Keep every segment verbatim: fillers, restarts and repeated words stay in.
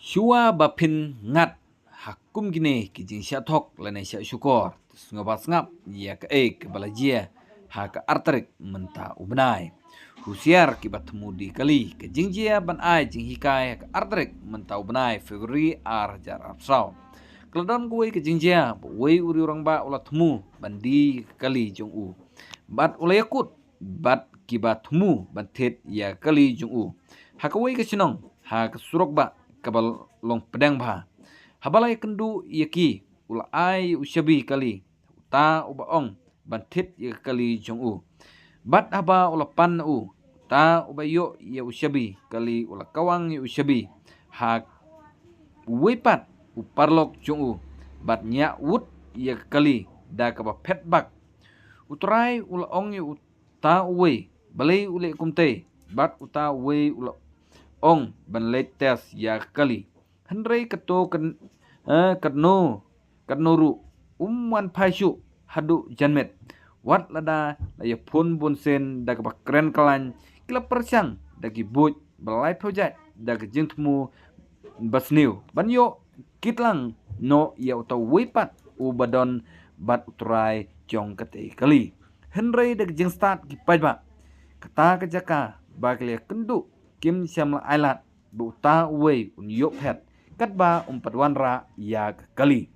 Shuwa ba phin ngat ha kum kine ki jingshah thok lane shah shukor, sngewbha sngap ïa kaei kaba la jia ha ka ar tarik mynta u bnai. Husiar kiba thmu die kali, ka jingjia ban ai jinghikai ha ka ar tarik mynta u bnai February ar hajar arphew saw. Ka la don kawei ka jingjia ba uwei u riewrangbah u la thmu ban die ka kali jong u, bad u la ïakut bad kiba thmu ban thied ïa ka kali jong u ha kawei ka shnong ha ka surok bah kaba long pdeng bha. Haba la ïakynduh ïa ki, u la ai u shabi kali uta uba ong ban thied ïa ka kali jong u. Bad haba u la pan na u, uta uba ïoh ïa u shabi kali u la kawang ïa u shabi ha uwei pat u paralok jong u, bad ñiah wut ïa ka kali da kaba phet bak. U trai u la ong ïa uta uwei, balei u leh kumtei, bad uta uwei u la ong ban leit test ïa ka kali. Hynrei kato kan, eh, katno, katno ruh um wan phai shuh haduh janmiet. Wat lada la ïa phone bun sien da kaba kren ka lain, ki la pyrshang da ki buit ba laiphew jait da ka jingthmu ba sniew ban ïoh kit lang noh ïa uta uwei pat uba don bad u trai jong katei ka kali. Hynrei da ka jingstad ki paidbah, kata ka jaka ba ki la ïakynduh kim shym la ailad ba uta uwei un ïoh phet katba um pat wanrah ïa ka kali.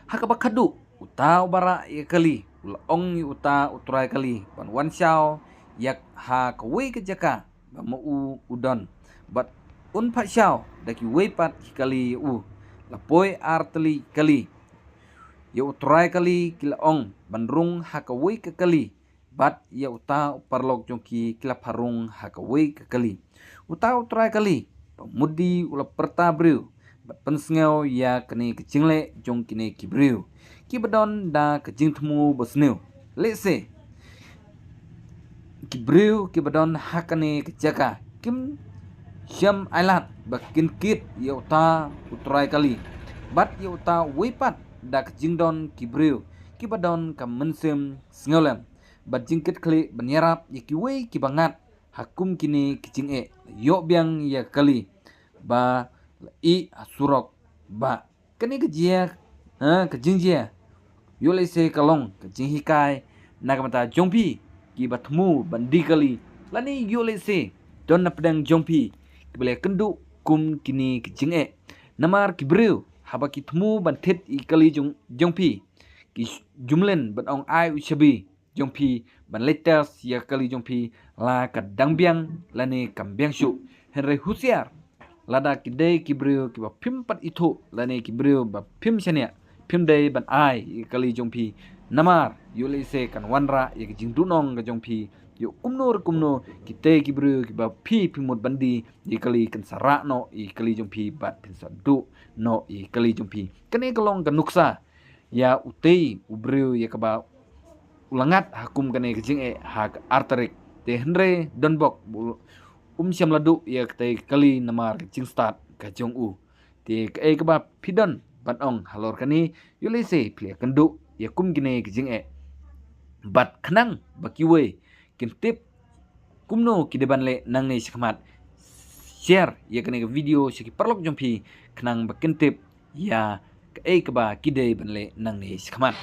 Ha kaba khadduh, uta uba rah ïa ka kali u la ong ïa uta u trai kali ban wan shaw ïa ha kawei ka jaka ba ma u u don, bad un phah shaw da kiwei pat ki kali ïa u. La poi ar tylli ki kali. Ïa u trai kali ki la ong ban rung ha kawei ka kali, bad ïa uta u paralok jong ki ki la phah rung ha kawei ka kali. Uta u trai kali ba mut die u la pyrta briew bad pynsngew ïa kane ka jingleh jong kine ki briew kiba don da ka jingthmu ba sniew. Lehse ki briew kiba don ha kane ka jaka kim shym ailad ba kin kit ïa uta u trai kali bad ïa uta uwei pat da ka jingdon ki briew kiba don ka mynsiem sngewlem bad jingkitkhlieh ban ïarap ïa kiwei kiba ngat ha kum kine ki jingeh. Ïoh biang ïa ka kali ba la ih ha surok bah. Kane ka jia, ha, ka jingjia, ïoh lehse ka long ka jinghikai na ka bynta jong phi kiba thmu ban die kali, lane ïoh lehse don na pdeng jong phi kiba la ïakynduh kum kine ki jingeh. Namar ki briew haba ki thmu ban thied ïa ki kali jong, jong phi, ki jumlen ban ong ai u shabi jong phi ban leit test ïa ka kali jong phi la ka dang biang lane kam biang shuh. Hynrei husiar, lada ki dei ki briew kiba phim pat ithuh lane ki briew ba phim shaniah, phim dei ban ai ïa ka kali jong phi. Namar ïoh lehse kan wanrah ïa ka jingduhnong ka jong phi. Ïoh kumno re kumno, kitei ki briew kiba phi phi mut ban die ïa ka kali kan sa rah noh ïa ka kali jong phi bad phin sa duh noh ïa ka kali jong phi. Kane ka long ka nuksa ïa utei u briew ïa kaba u la ngat ha kum kane ka jingeh ha ka ar tarik. Te hynrei don bok ba um shym la duh ïa katei ka kali namar ka jingstad ka jong u. Te kaei kaba phi don ban ong halor kane, ïoh lehse phi la ïakynduh ïa kum kine ki jingeh. Bad khnang ba kiwei kin tip kumno ki dei ban leh nangne shakhmat, share ïa kane ka video sha ki paralok jong phi khnang ba kin tip ïa kaei kaba ki dei ban leh nangne shakhmat.